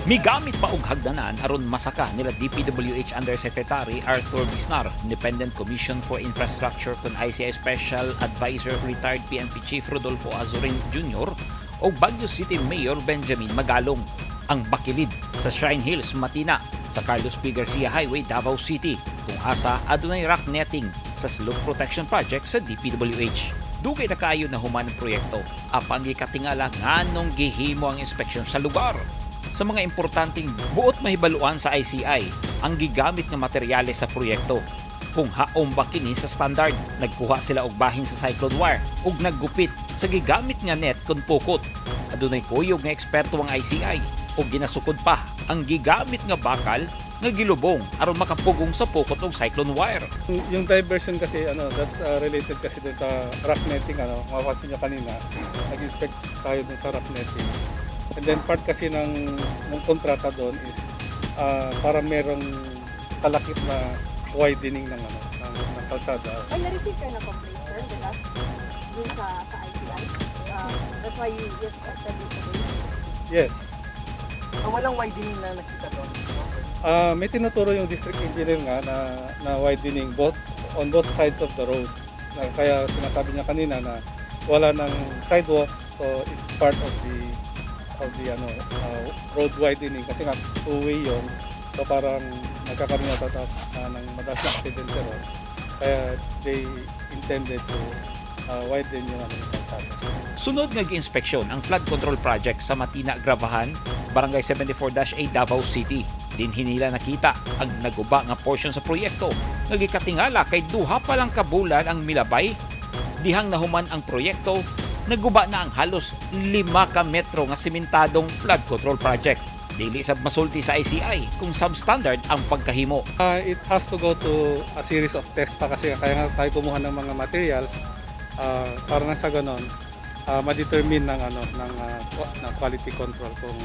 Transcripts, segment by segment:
Migamit pa og hagdanan aron masaka nila DPWH Undersecretary Arthur Bisnar, Independent Commission for Infrastructure kon ICI Special Advisor retired PNP Chief Rodolfo Azurin Jr. o Baguio City Mayor Benjamin Magalong ang bakilid sa Shrine Hills, Matina, sa Carlos P. Garcia Highway, Davao City, kung asa adunay rock netting sa Slope Protection Project sa DPWH. Dugay na kaayo na human ang proyekto apan gikatingala nganong gihimo ang inspeksyon sa lugar. Sa mga importanteng buot mahibaluan sa ICI ang gigamit nga materyales sa proyekto, kung haom ba kini sa standard. Nagkuha sila og bahin sa cyclone wire ug naggupit sa gigamit nga net kun pukot. Adunay kuyog nga eksperto ang ICI ug ginasukod pa ang gigamit nga bakal nga gilubong aron makapugong sa pukot og cyclone wire. Yung diversion kasi, ano, that's related kasi dun sa rock netting, ano, mapapansin nyo kanina, nag-inspect tayo dun sa rock netting. And then part kasi ng kontrata doon is para merong kalakip na widening ng ano ng kalsada. Ay, na-receive kayo na complaint, sir, di ba? Dun sa ICI. That's why you expected it today. Yes. Ah, walang widening na nakita doon? May tinuturo yung district engineer nga na widening both on both sides of the road. Na, kaya sinasabi niya kanina na wala ng sidewalk, so it's part of the ano road widening kasi nga two-way yon, so parang nagkakaroon yata ng madalas na aksidente ron, kaya they intended to widen yung ano, yung kalsada. Sunod nga gi-inspeksyon ang flood control project sa Matina Gravahan, Barangay 74-A, Davao City. Dinhi nila nakita ang naguba nga portion sa proyekto nga gikatingala kay 2 pa lang ka bulan ang milabay dihang nahuman ang proyekto, naguba na ang halos 5 ka metro nga simentadong flood control project. Dili sab masulti sa ICI kung substandard ang pagkahimo. It has to go to a series of tests pa kasi kaya nga tayo kumuha ng mga materials para na sa ganon ma-determine ng ano ng quality control kung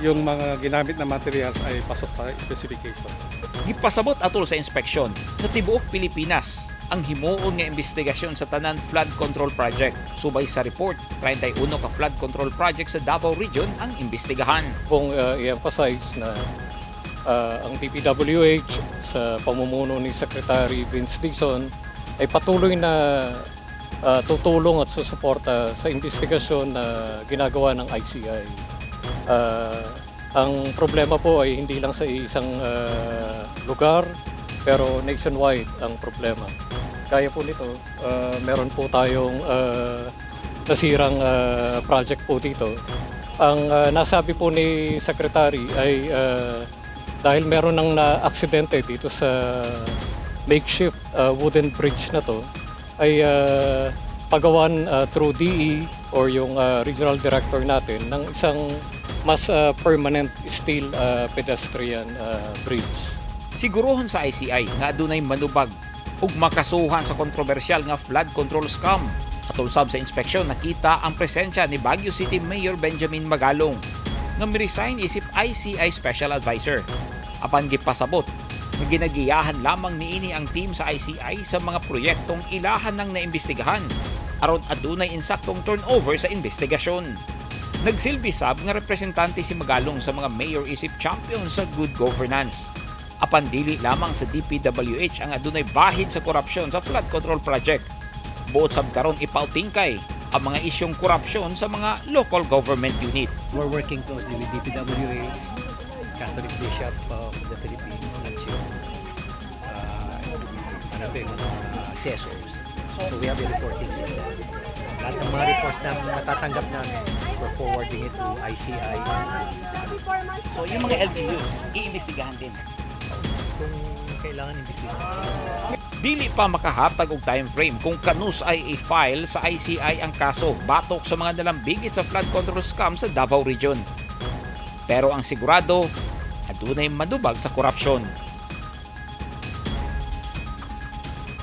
yung mga ginamit na materials ay pasok sa specification. Gipasabot atol sa inspeksyon na tibuok Pilipinas ang himuon nga investigasyon sa tanan flood control project. Subay sa report, 31 ka flood control project sa Davao Region ang imbestigahan. Pong i-emphasize na ang DPWH sa pamumuno ni Secretary Vince Dizon ay patuloy na tutulong at susuporta sa investigasyon na ginagawa ng ICI. Ang problema po ay hindi lang sa isang lugar pero nationwide ang problema. Kaya po nito, meron po tayong nasirang project po dito. Ang nasabi po ni Secretary ay dahil meron ng na-aksidente dito sa makeshift wooden bridge na to ay pagawan through DE or yung regional director natin ng isang mas permanent steel pedestrian bridge. Siguruhon sa ICI nga adunay manubag ug makasuhan sa kontrobersyal nga flood control scam. Atol sab sa inspeksyon, nakita ang presensya ni Baguio City Mayor Benjamin Magalong nga mi-resign isip ICI Special Advisor. Apan gipasabot nga ginagiyahan lamang niini ang team sa ICI sa mga proyektong ilahan ng naimbestigahan aron adunay insaktong turnover sa investigasyon. Nagsilbi sab nga representante si Magalong sa mga mayor isip champion sa good governance. Apan dili lamang sa DPWH ang adunay bahid sa korupsyon sa flood control project. Buot sab karon ipautingkay ang mga isyong korupsyon sa mga local government unit. We're working closely with DPWH, Catholic Bishop of the Philippines, at yung ano to, yung mga CSOs. So we have a reporting system. Lahat ng mga reports na matatanggap namin, we're forwarding it to ICI. So yung mga LGUs, iimbestigahan din? Kung kailangan imbestigahan. Dili pa makahatag og time frame kung kanus-ay i-file sa ICI ang kaso batok sa mga nalambigit sa flood control scam sa Davao Region. Pero ang sigurado, adunay manubag sa korupsyon.